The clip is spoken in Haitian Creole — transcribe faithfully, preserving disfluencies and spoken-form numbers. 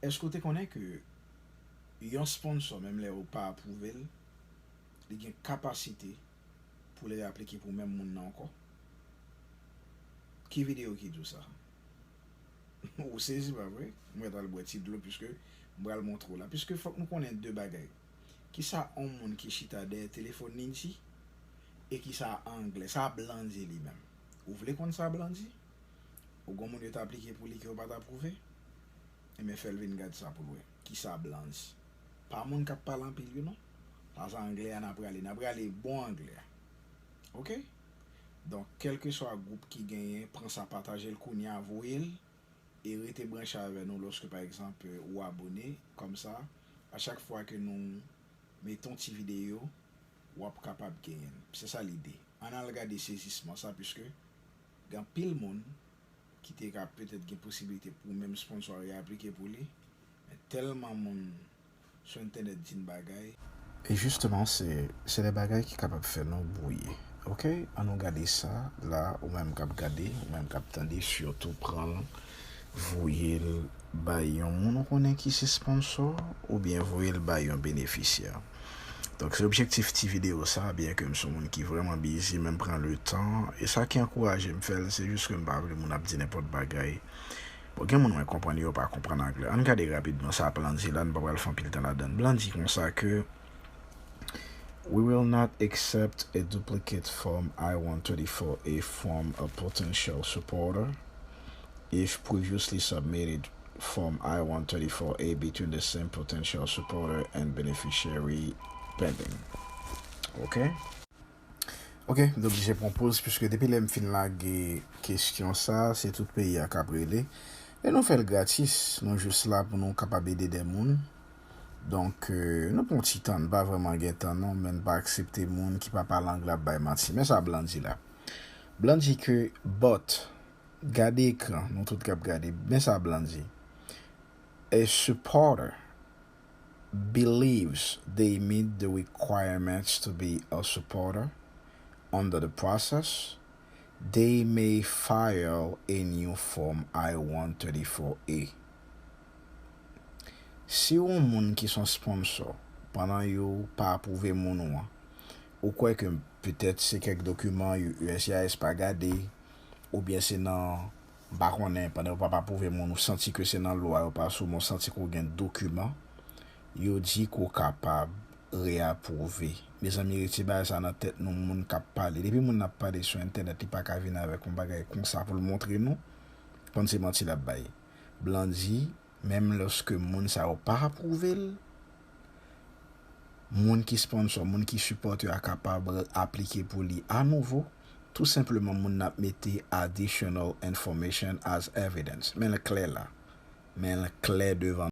Èske w te konnen ke yon sponsor, menm lè ou pa apwouve l, li gen kapasite pou l reaplike pou menm moun nan ankò? Ki videyo ki di w sa? Ou sezi, pa vre? Mwen pral bwè ti dlo, piske m pral montre w la. Piske fòk nou konnen de bagay. Kisa yon moun ki chita dèyè telefòn li di? E kisa Anglè? Sa Blandy li menm? Ou vle konn sa Blandy? Ou gon moun yo t aplike pou li ke yo pa t apwouve? Ebyen, fè l vin gad sa pou l wè. Kisa Blandy? Pa moun k ap pale anpil yo non. Sa, sa Anglè a n a prale. N a prale bon Anglè a. Oke? Donk, kèlkeswa gwoup ki genyen, pran sa, pataje l kounye a, voye l, e rete branche avè nou lòske, pa egzanp, ou abone. Kòmsa, a chak fwa ke nou mete yon ti videyo, w ap kapab genyen l. Se sa lide. Ann al gade sezisman sa, piske gen anpil moun ki te ka petèt gen posiblite pou menm sponsor yo aplike pou li, men tèlman moun sou entènèt di n bagay. E jisteman, se, se de bagay ki kapab fè nou bwouye. Oke? Ann nou gade sa, la, ou menm k ap gade, ou menm k ap tande, sitou pran l, voye l bay yon moun ou konnen ki se sponsor, oubyen voye l bay yon benefisyè. Donk, se objektif ti videyo sa, byen ke m se yon moun ki vrèman bizi, men m pran le tan, e sa ki ankouraje m fè l, se jis ke m pa vle moun ap di nenpòt bagay. Bon, gen moun mwen konprann yo pa konprann Anglè. Ann gade rapidman sa Blandy la, nou pa pral fè anpil tan ladan l. Blandy konsa ke, "We will not accept a duplicate Form I one thirty-four A from a potential supporter if previously submitted Form I one thirty-four A between the same potential supporter and beneficiary pending." Oke? Oke, m te oblije pran poz, piske depi lè m fin lage kesyon sa, se tout peyi a k ap rele. E nou fè l gratis, nou jis la pou nou kapab ede de moun. Donk, euh, nou pran ti tan, n pa vrèman gen tan non, men n pa aksepte moun ki pa pale anglè ap bay manti. Men sa Blandy la. Blandy ke, but, gade ekran, nou tout k ap gade. Men sa Blandy. A supporter believes they meet the requirements to be a supporter under the process, they may file a new Form I one thirty-four A. Si yon moun ki se yon sponsor, pandan yo pa apwouve moun ou an, ou kwè ke petèt se kèk dokiman U S C I S pa gade, oubyen se nan, m pa konnen, pandan yo p ap apwouve moun, ou santi ke se nan lwa yo pa sou men, ou santi ke w gen dokiman, yo di ke w kapab reapwouve. Mezanmi, rete bagay sa nan tèt nou, moun k ap pale. Depi moun nan ap pale sou entènèt, li pa ka vin avèk yon bagay konsa pou l montre nou, konn se manti l ap bay. Blandy, menm lòske moun sa yo pa apwouve l, moun ki sponsor, moun ki sipòte a kapab aplike pou li anouvo. Tou senpleman, moun nan ap mete additional information as evidence. Men l klè la. Men l klè devan